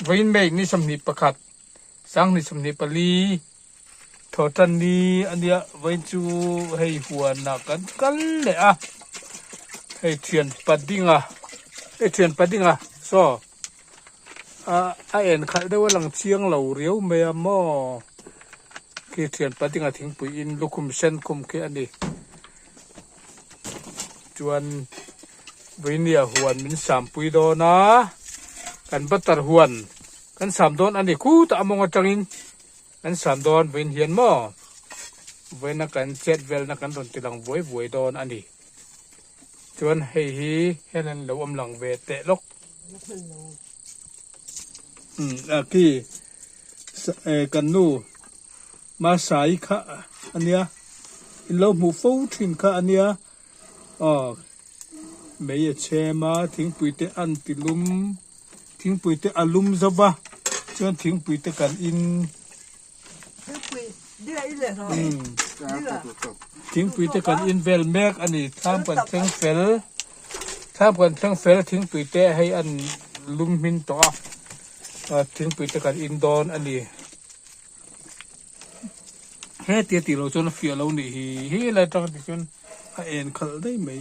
Vawiin May ni 21, 2024 thawhtan ni a nia vawiin chu hei huanah kan kal leh a hei thian padinga hei thian padinga saw a en khalh deuh a lang chiang lo riau mai a maw khi thian padinga thingpui in lukhum sen khum khi a ni chuan vawinia huan min sampui dawn a kan butter huan kan sam dawn a ni khutah a mawng atangin kan sam dawn vawiin hian maw vawiina kan chet velna kan rawn ti lang vuai vuai dawn a ni chuan hei hi hian an lo awm lang ve teh lawk umm a khi kan nu Masai kha a nia in lo hmuh fo thin kha a nia aw mei a chhem a thingpui te an ti lum thingpui te a lum zo va chuan thingpui te kan in thingpui te kan in vel mek a ni thlam kan thleng fel thlam kan thleng fel thingpui te hei an lum hmin tawh a thingpui te kan in dawn a ni. He tia tih loh chuan a fiah lo nih hi hi lai atang te chuan a en khalh daih mai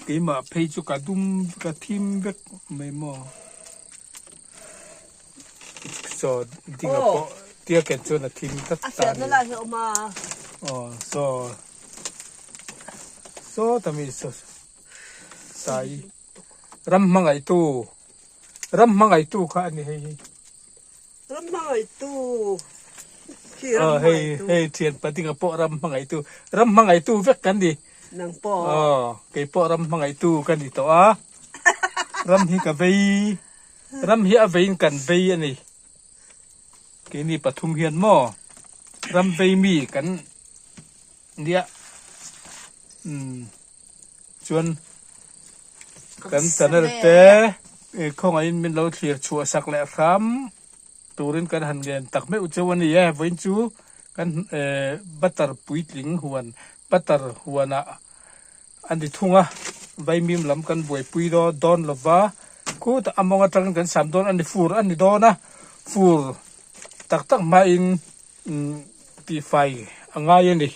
keimah phei chu ka dum ka thim vek mai maw saw ding a pawh tia ken chuan a thim tlat ta a ni aw saw saw ta mi saw sai ram hmangaihtu Ram hmangaihtu kha a ni hei hi. Ram hmangaihtu khi ram hmangaihtu. Hei thian patinga pawh ram hmangaihtu. Ram hmangaihtu vek kan ni. Nang pawh. Aw kei pawh ram hmangaihtu ka ni tawh a. Ram hi ka vei. Ram hi a veiin kan vei a ni. Keini pathum hian maw ram vei mi kan nia. Umm chuan. Kan channel te khawngaihin min lo thlir chhuah sak leh hram turin kan han ngen tak meuh cheu a ni e. Vawiin chu kan butter puitling huan butter huanah a ni thung a, vaimim lam kan buaipui dawn lo va, khutah a mawng atangin kan sam dawn a ni, fur a ni dawn a, fur tak tak hmain tihfai a ngai a ni.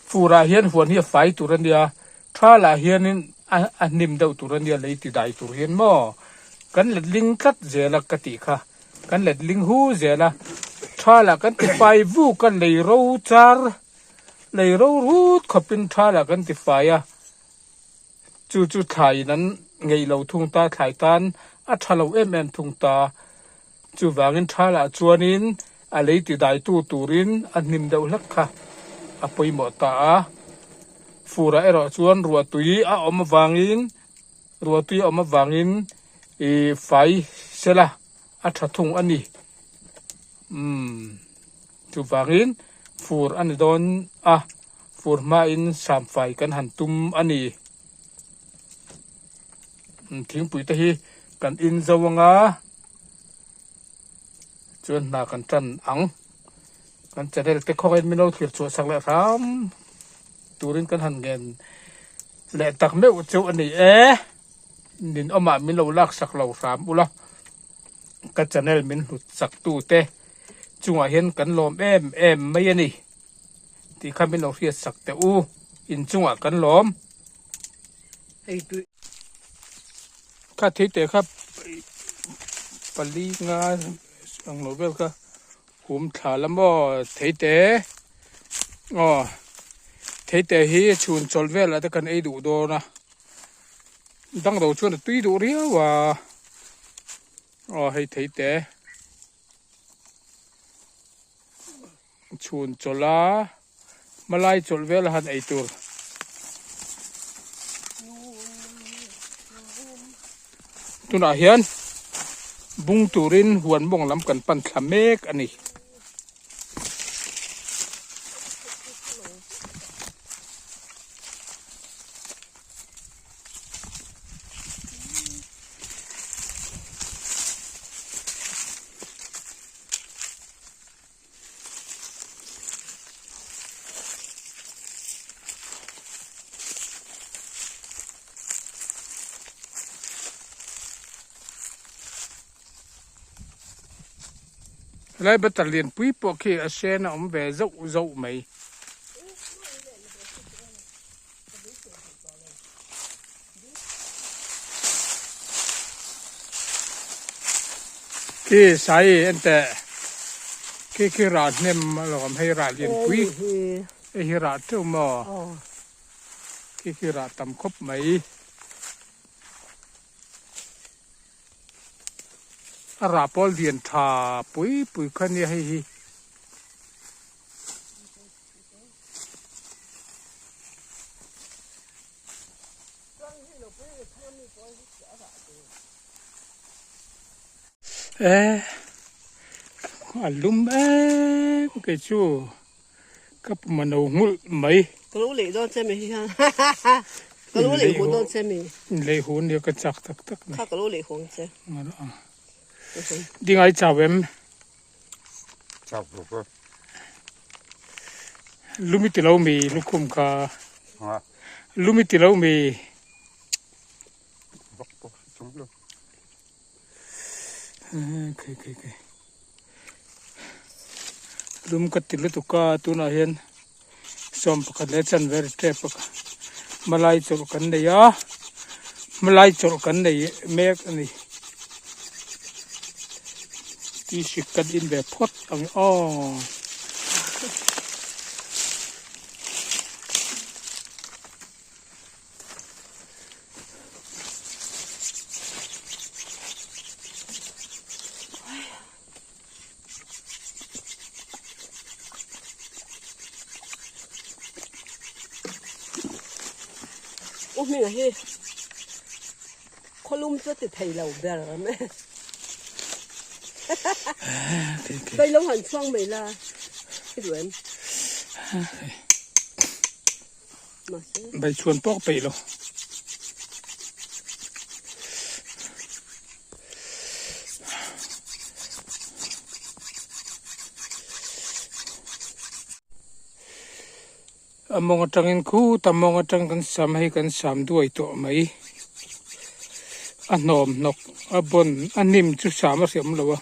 Furah hian huan hi a fai tur a nia, thalah hianin a hnim deuh tur a nia lei ti dai tur hian maw kan let ling tlat zel a ka tih kha, kan let ling hu zel a, thalah kan ti fai vuk a lei ro char lei ro rut khawpin thalah kan ti fai a, chu chu thlaiin an ngeih lo thung ta thlai tan a tha lo em em thung ta. Chuvangin thalah chuanin a lei tidaitu turin a hnim deuh hlek kha a pawimawh ta a. Furah erawh chuan ruahtui a awm avangin ruahtui a awm avangin ih fai sela a tha thung a ni. Umm chuvangin fur a ni dawn a, fur hmain samfai kan han tum a ni. Thingpui te hi kan in zo anga chuan hna kan tan ang kan channel te khawngin min lo thlir chhuah sak leh hram turin kan han ngen leh tak meuh chu a ni e nin awmah min lo lak sak lo hram ula ka channel min hlut sak tu te chungah hian kan lawm em em mai a ni tih kha min lo hriat sak teh u inchungah kan lawm. Kha thei teh kha pali nga ang lo vel kha hum thla la maw thei te aw thei te hi chhun chawlh velah te kan ei duh dawn a dang lo chuan a tui duh riau a aw hei thei te chhun chawlh a hmalai chawlh vel a han ei tur. Tunah hian bung turin huan mawng lam kan pan thla mek a ni. Helai butter lianpui pawh khi a sen a awm ve zauh zauh mai. Khi sai enteh khi khi rah hnem alawm hei rah lianpui hei hi rah teuh maw khi khi rah tam khawp mai. A rah pawl lian tha pui pui kha nia hei hi. E a lum em kei chu ka pum a no nghulh mai. Ka lo lei dawn che mi hi hian ka lo lei hu dawn che mi. Lei hu nia ka chak tak tak ni. Kha ka lo lei hu ang che. Dingai chau em. Chau bawk a. Lumi ti lo mi lukhum kha. Lumi ti lo mi. Bawk bawk chung lo. Kei kei kei. Lum ka ti lutuk a tunah hian 11 leh chanve ri tep a hmalai chawlh kan nei a hmalai chawlh kan nei mek a ni tui hrik kan in ve phawt ang aw. U hming hi khawlum chu ti thei lo ber awm e. Bei lo han chhuang mai la i duh em? Bei chhuan pawh ka peih lo. A mawng atangin khut a mawng atang kan sam hei kan sam duai tawh mai. A hnawm hnawk a bawn a hnim chu sam a hriam lo a.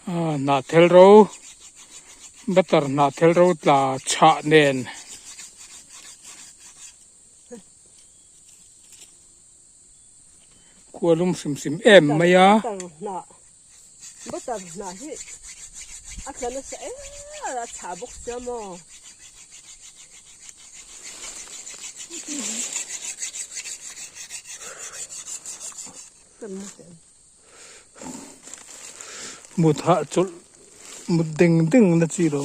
Hnahthel ro butter hnahthel ro tla chhah nen. Khua lum hrim hrim em mai a. Butter hnah hi a tla nasa em a chhah bawk sia maw. Mut hah chawlh mut deng deng na chi lo.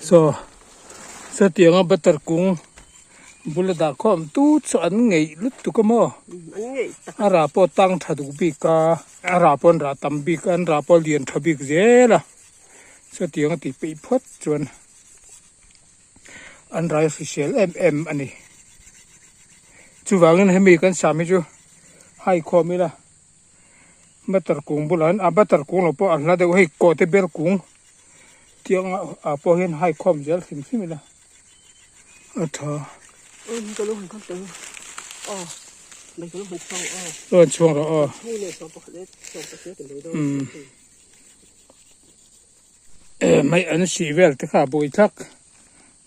Saw sawtianga butter kung bula dah khawm tu chu an ngeih lutuk a maw a rah pawh tang tha duh bik a a rah pawh an rah tam bik a an rah pawh a lian tha bik zel a sawtianga tih peih phawt chuan. An rai hrisel em em a ni. Chuvangin hemi kan sam hi chu hai khawm ila butter kung bulah hian a butter kung lo pawh a hla deuh hei kawhte bel kung tiang ah pawh hian hai khawm zel hrim hrim ila a tha. Lo han chhuang rawh aw. Mai an sih vel te kha buai thlak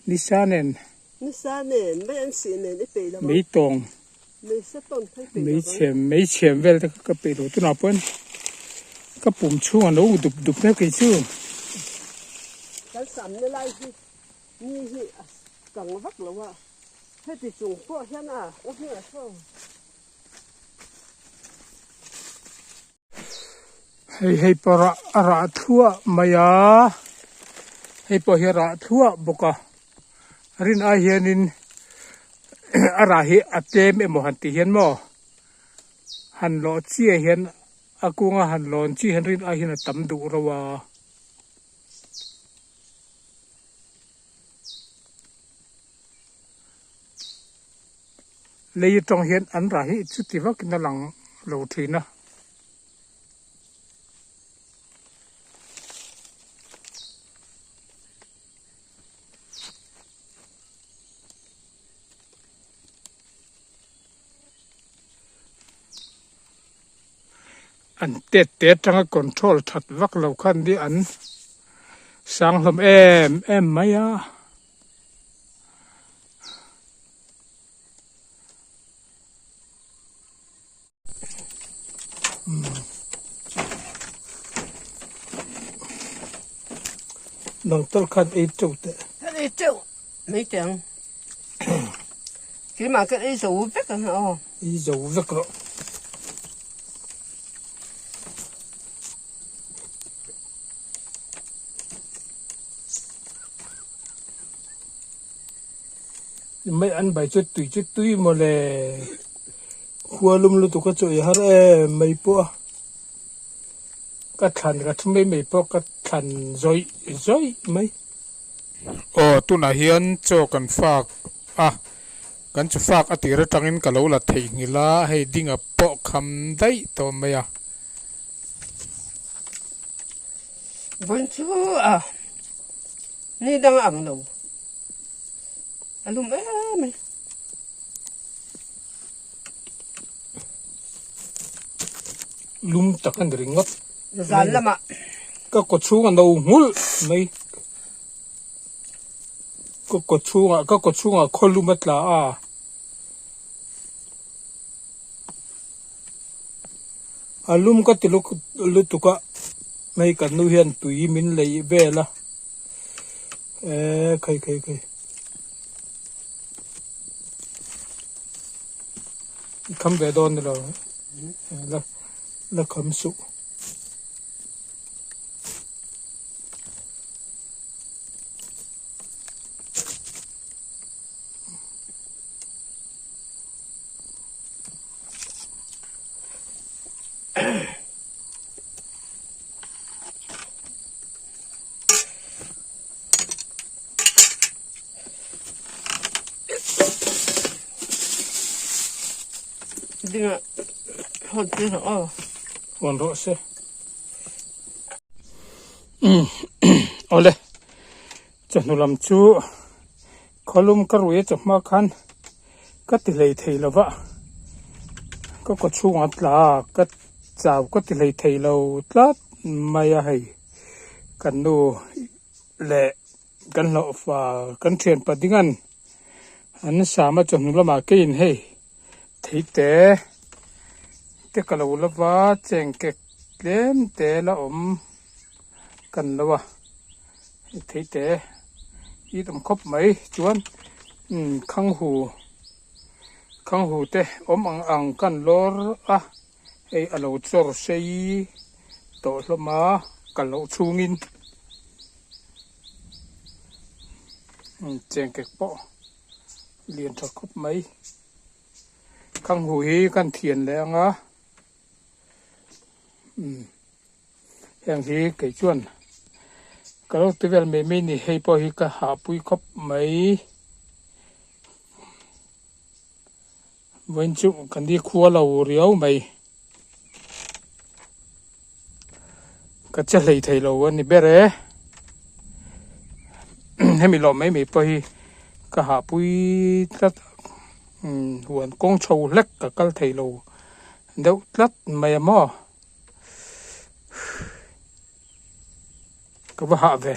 nisa nen nisa nen mai an sih nen i peih lo ang mei tawng mei sa tawn kha i peih lo ang mei chhem mei chhem vel te kha ka peih lo tunah pawhin ka pum chhung a lo dup dup mek kei chu kan sam na lai hi ni hi a kang vak lo a heti chung pawh hian a u hming a thlawng. Hei hei pawh rah a rah thluah mai a hei pawh hi a rah thluah bawk a rin ai hianin a rah hi a tlem emaw han tih hian maw han lawh chiah hian a kunga han lawn chiah hian rin ai hian a tam duh reuh a. Lei atang hian an rah hi chuti vakin a lang lo thin a. An tet te atanga control that vak lo khan hi an sang hlawm em em mai a. Nang tal khan ei teuh teh. Kan ei teuh mai teh ang. Keimah kan ei zo vek ang aw. Ei zo vek rawh. Mai an bai chu tui chu tui mawle. Khua lum lutuk a chawi har em mai pawh a. Ka thlan ka thu mai mai pawh ka thlan zawih zawih mai. Aw tunah hian chaw kan fak a, kan chu fak a tir atangin ka lo la theihnghilh a, hei dinga pawh kham daih tawh mai a. Vawiin chu a ni dang a ang lo. A lum em mai. Lum tak a ni ringawt. Zan lamah. Ka kaw chhung a no nghulh mai. Ka kaw chhungah ka kaw chhungah khaw lum a tla a. A lum ka ti lutuk a, hei kan nu hian tui min leih vel a. Eee khai khai khai. I kham ve dawn ni lo la la kham suh. Dinga hawn tir rawh aw. Hawn rawh se. Awle chawhnu lam chu khawlum ka rui a chawhma khan ka ti hlei thei lo va ka kaw chhungah tla ka chau ka ti hlei thei lo tlat mai a hei kan nu leh kan hlauhfa kan thian padingan an sam a chawhnu lamah keiin hei theite te ka lo la va chengkek tlem te la awm kan lo a theite it awm khawp mai chuan khanghu khanghu te awm ang ang kan lawr a hei a lo chawr sei tawh hlawm a ka loh chhungin chengkek pawh lian tha khawp mai khanghu hi kan thian leh ang a heng hi kei chuan ka lo ti vel mai mai a ni hei pawh hi ka hahpui khawp mai. Vawiin chu kan ni khua lo riau mai. Ka che hlei thei lo a ni ber e. Hemi lawm mai mai pawh hi ka hahpui tlat huan kawng chho hlek ka kal thei lo deuh tlat mai a maw. Ka va hah ve.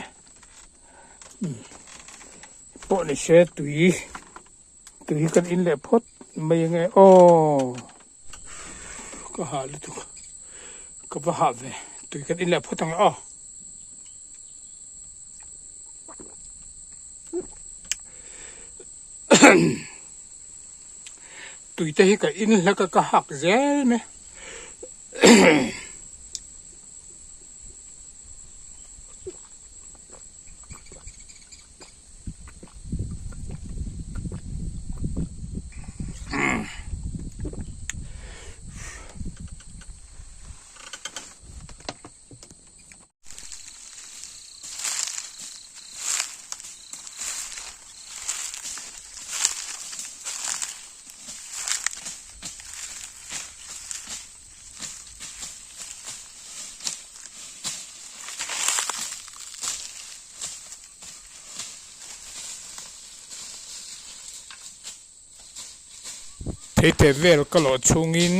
Pawh ni se tui. Tui hi kan in leh phawt mai ange aw ka hah lutuk ka va hah ve tui kan in leh phawt ang aw. Tui te hi ka in hlek a ka hak zel mai. Theite vel ka lawh chhungin.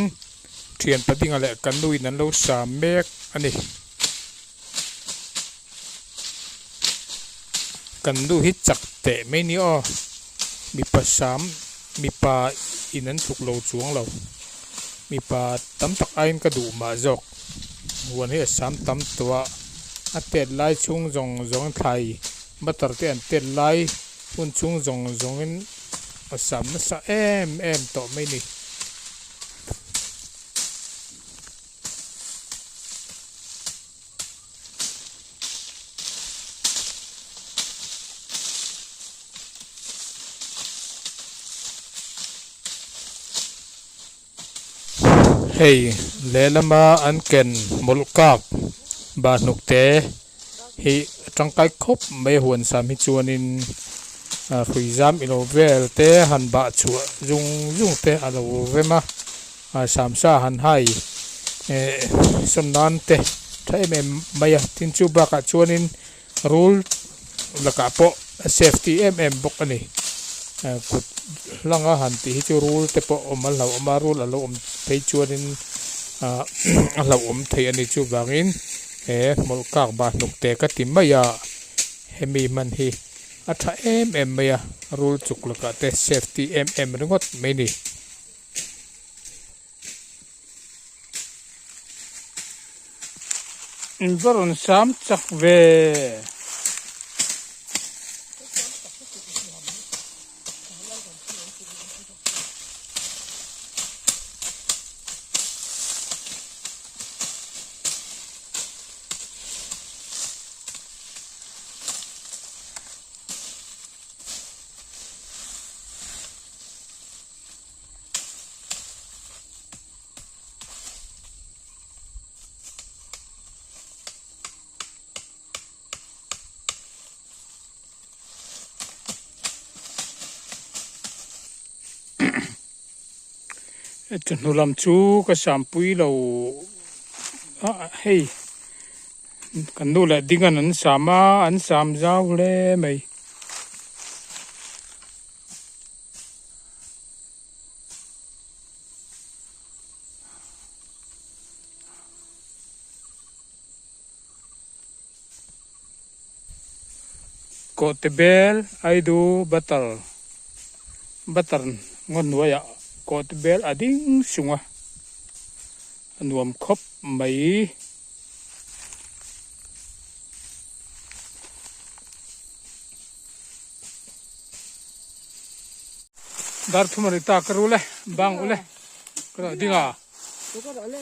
Thian padinga leh kan nuin an lo sa mek a ni. Kan nu hi chak teh mai ni aw. Mipa sam mipa in an tluk lo chuang lo. Mipa tam tak aiin ka duh mah zawk. Huan hi a sam tam tawh a, a tet lai chhung zawng zawng thlai butter te an tet lai hun chhung zawng zawngin a sam nasa em em tawh mai ni. Hei lehlama an ken mawlh kak bahhnuk te hi a tangkai khawp mai a huan sam hi chuanin hrui zam ilo vel te han bah chhuah zung zung te a lo rem a samsa han hai eh sawn nan te tha em em mai a tin chu bakah chuanin rul lakah pawh a safety em em bawk a ni kut hlanga han tih hi chu rul te pawh awm a hlauhawm a rul a lo awm phei chuanin ah a hlauhawm thei a ni chuvangin he hmawlh kak bah hnuk te ka ti mai a hemi hman hi a tha em em mai a rul chuk lakah te safety em em ringawt mai a ni. In va rawn sam chak ve. Chawhnu lam chu ka sampui lo a hei kan nu leh ding an an sam a an sam zau hle mai. Kawhte bel aidu butter butter ngaw hnuaiah kawhte bel a ding sung a a nuam khawp mai. Dar thum a ri ta ka rul e bang ule ka rawh ding a. Ka rawh le.